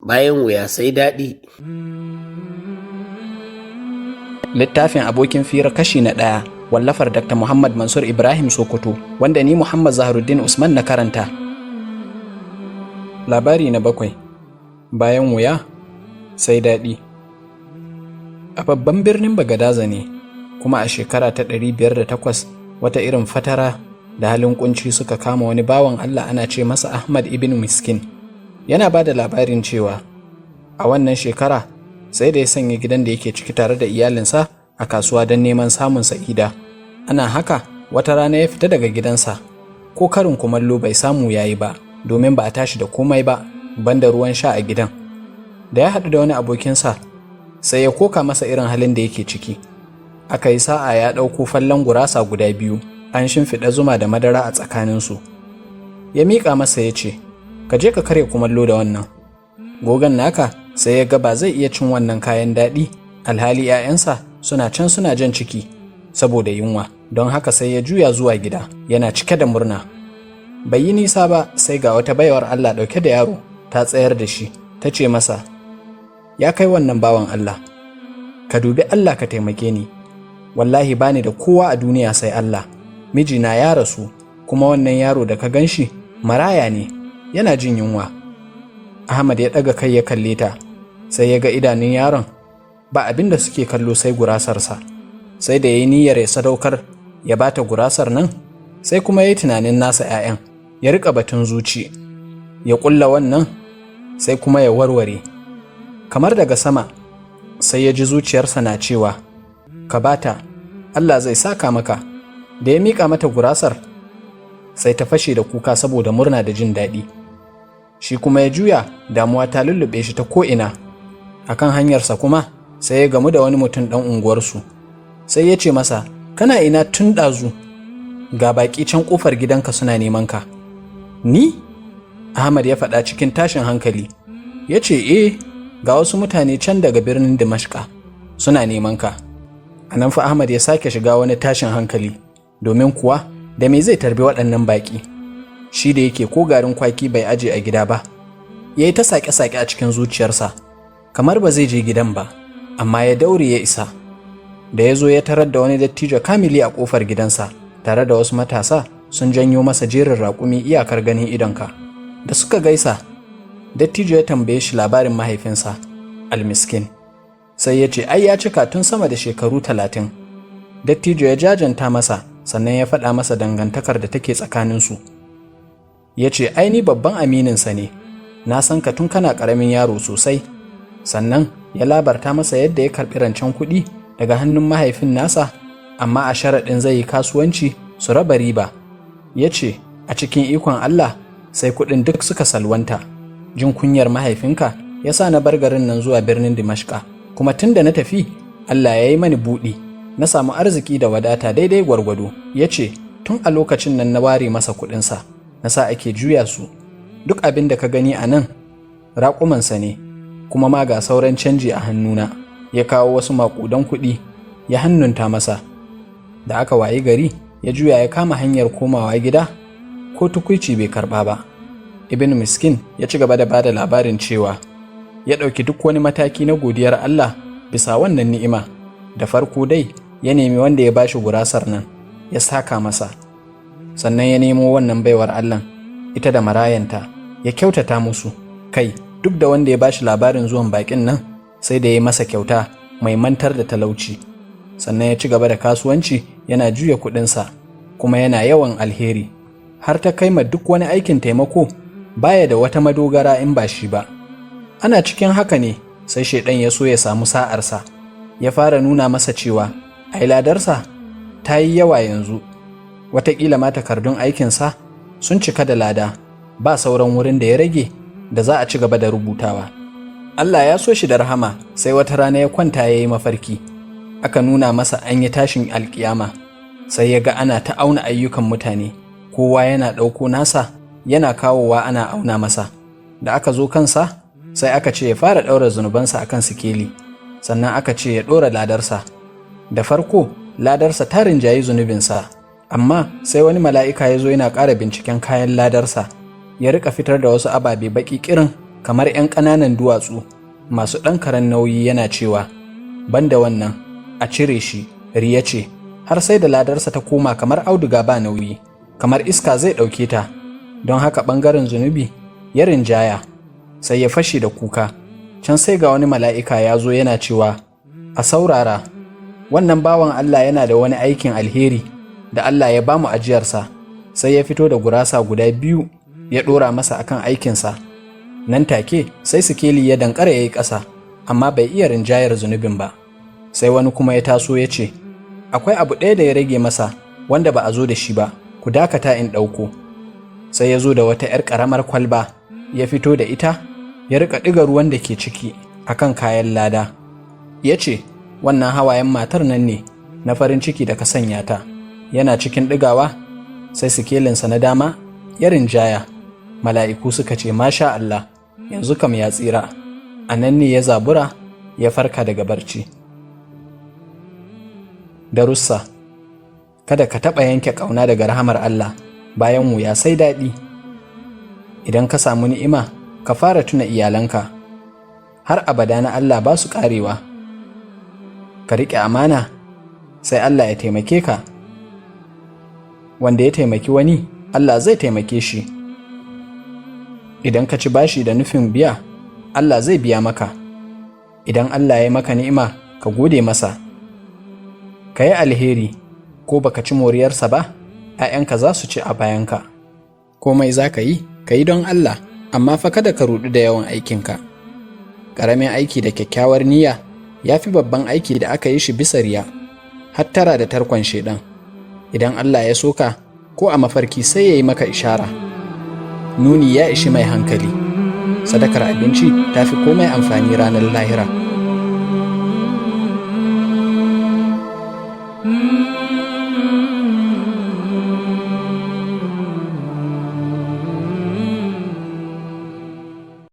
Bayan wuya sai daɗi. Littafin Abokin Fira, kashi na 1, wallafar Dr. Muhammad Mansur Ibrahim Sokoto, wanda ni Muhammad Zaharuddin Usman na karanta. Labari na 7, Bayan wuya sai daɗi. A babban birnin Bagadaza ne, kuma a shekara ta 508, wata irin fatara da halin kunci suka kama wani bawan Allah ana ce masa Ahmad ibn Miskin. Yana ba da labarin cewa a wannan shekara sai da ya sanya gidan da yake ciki tare da iyalinsa a kasuwa don neman samun sa'ida. Ana haka, wata rana ya fita daga gidansa, ko karin kumallo bai samu yayi ba, domin ba a tashi da komai ba banda ruwan sha a gidan. Da ya haɗu da wani abokinsa, sai ya koka masa irin halin da yake ciki. Aka yi sa'a ya ɗauko fallon gurasa guda biyu, an shimfiɗa zuma da madara a tsakaninsu. Ya miƙa masa ya ce, "Ka je ka karya kumallo da wannan." Gogan naka sai ya ga ba zai iya cin wannan kayan daɗi alhali 'ya'yansa suna can suna jan ciki saboda yunwa, don haka sai ya juya zuwa gida yana cike da murna. Bai yi nisa ba, sai ga wata baiwar Allah ɗauke da yaro ta tsayar da shi, ta ce masa, "Ya kai wannan bawan Allah, ka dubi Allah ka taimake ni. Wallahi bani da kowa a duniya sai Allah. Mijina ya rasu, kuma wannan yaro da ka gan shi maraya ne, yana jin yunwa." Ahmad ya ɗaga kai ya kalle ta, sai ya ga idanun yaron ba abin da suke kallo sai gurasarsa. Sai da ya yi niyyar ya sadaukar ya bata gurasar nan, sai kuma ya yi tunanin nasa 'ya'yan, ya riƙa batun zuci, ya ƙulla wannan, sai kuma ya warware. Kamar daga sama, sai ya ji zuciyarsa na cewa, "Ka bata, Allah zai saka maka." Da ya miƙa mata gurasar, sai ta fashe da kuka saboda murna da jin daɗi. Shi kuma ya juya, damuwa ta lullube shi ta ko'ina. A kan hanyarsa kuma sai ya gamu da wani mutum ɗan unguwarsu. Sai ya ce masa, "Kana ina tun ɗazu? Ga baƙi can ƙofar gidanka suna neman ka." "Ni?" Ahmad ya faɗa cikin tashin hankali. Ya ce, "Eh, ga wasu mutane can daga birnin Dimashka suna neman ka." A nan fa Ahmad ya sake shiga wani tashin hankali, domin kuwa da me zai tarbi waɗannan baƙi, shi da yake ko garin kwaki bai aje a gida ba? Ya yi ta saƙe-saƙe a cikin zuciyarsa kamar ba zai je gidan ba, amma ya daure ya isa. Da ya zo, ya tarar da wani dattijo kamili a ƙofar gidansa tare da wasu matasa sun janyo masa jerin raƙumi iyakar ganin idonka. Da suka gaisa, dattijo ya tambaye shi labarin mahaifinsa Almiskin. Sai ya ce ai ya cika tun sama da shekaru 30. Dattijo ya jajanta masa, sannan ya faɗa masa dangantakar da take tsakaninsu. Ya ce, "Ai ni babban amininsa ne, na san ka tun kana ƙaramin yaro sosai." Sannan ya labarta masa yadda ya karɓi rancen kuɗi daga hannun mahaifin nasa, amma a sharaɗin zai yi kasuwanci su raba riba. Ya ce, "A cikin ikon Allah sai kuɗin duk suka salwanta. Jin kunyar mahaifinka ya sa na bar garin nan zuwa birnin Dimashka, kuma tun da na tafi Allah ya yi mani buɗi, na samu arziki da wadata daidai gwargwado." Ya ce, "Tun a lokacin nan na ware masa kuɗinsa, na sa ake juya su. Duk abin da ka gani a nan raƙumansa ne, kuma ma ga sauran canji a hannuna." Ya kawo wasu maƙudan kuɗi ya hannunta masa. Da aka wayi gari, ya juya ya kama hanyar komawa gida, ko tukuici bai karɓa ba. Ibn Miskin ya ci gaba da bada labarin cewa ya ɗauki duk wani mataki na godiyar Allah bisa wannan ni'ima. Da farko dai ya nemi wanda ya bashi gurasar nan ya saka masa, sannan ya nemo wannan baiwar Allah, ita da marayanta, ya kyautata musu. Kai, duk da wanda ya bashi labarin zuwan bakin nan, sai da ya yi masa kyauta mai mantar da talauci. Sannan ya ci gaba da kasuwanci yana juya kuɗinsa, kuma yana yawan alheri, har ta kai ma duk wani aikin taimako baya da wata madogara in ba shi ba. Ana cikin haka ne sai shaidan ya so ya samu sa'arsa, ya fara nuna masa cewa ai ladarsa ta yi yawa yanzu, wataƙila ma takardun aikinsa sun cika da lada, ba sauran wurin da ya rage da za a ci gaba da rubutawa. Allah ya so shi da rahama, sai wata rana ya kwanta ya yi mafarki. Aka nuna masa an yi tashin alkiyama, sai ya ga ana ta auna ayyukan mutane, kowa yana ɗauko nasa yana kawowa ana auna masa. Da aka zo kansa, sai aka ce ya fara ɗaura zunubansa akan sikeli, sannan aka ce ya ɗora ladarsa. Da farko ladarsa ta rinjayi zunubinsa, amma sai wani mala'ika ya zo yana ƙara binciken kayan ladarsa, ya riƙa fitar da wasu ababe baƙi ƙirin. kamar 'yan ƙananan duwatsu masu ɗan karen nauyi, yana cewa, "Banda wannan, a cire shi, riya ce," har sai da ladarsa ta koma kamar auduga ba nauyi, kamar iska zai ɗauke ta. Don haka ɓangaren zunubi ya rinjaya, sai ya fashe da kuka. Can sai ga wani mala'ika ya zo yana cewa, "A saurara, wannan bawan Allah yana da wani aikin alheri da Allah ya bamu ajiyarsa." Sai ya fito da gurasa guda biyu ya ɗora masa akan aikinsa. Nan take sai sikeli ya dankara ya yi ƙasa, amma bai iya rinjayar zunubin ba. Sai wani kuma ya taso ya ce, "Akwai abu ɗaya da ya rage masa wanda ba a zo da shi ba, ku dakata in ɗauko." Sai ya zo da wata 'yar ƙaramar kwalba, ya fito da ita, ya riƙa ɗiga ruwan da ke ciki akan kayan lada. Ya ce, "Wannan hawayen matar nan ne na farin ciki da ka sanya ta." Yana cikin ɗigawa, sai sikelinsa na dama ya rinjaya. Mala'iku suka ce, "Masha Allah, yanzu kam ya tsira." A nan ne ya zabura ya farka daga barci. Darussa: Kada ka taɓa yanke ƙauna daga rahamar Allah, bayan wuya sai daɗi. Idan ka samu ni'ima, ka fara tuna iyalanka, har abada na Allah ba su ƙarewa. Ka riƙe amana, sai Allah ya taimake ka. Wanda ya taimaki wani, Allah zai taimake shi. Idan ka ci bashi da nufin biya, Allah zai biya maka. Idan Allah ya maka ni'ima, ka gode masa. Ka yi alheri, ko baka ci moriyarsa ba, ‘ya'yanka za su ci a bayanka. Komai za ka yi, ka yi don Allah, amma fa kada ka ruɗu da yawan aikinka. Ƙaramin aiki da kyakkyawar niyya ya fi babban aiki da aka yi shi bisa riya. Hattara da tarkon shaiɗan. Idan Allah ya so ka, ko a mafarki sai ya yi maka ishara. Nuni ya ishi mai hankali. Sadakar abinci ta fi komai amfani ranar lahira.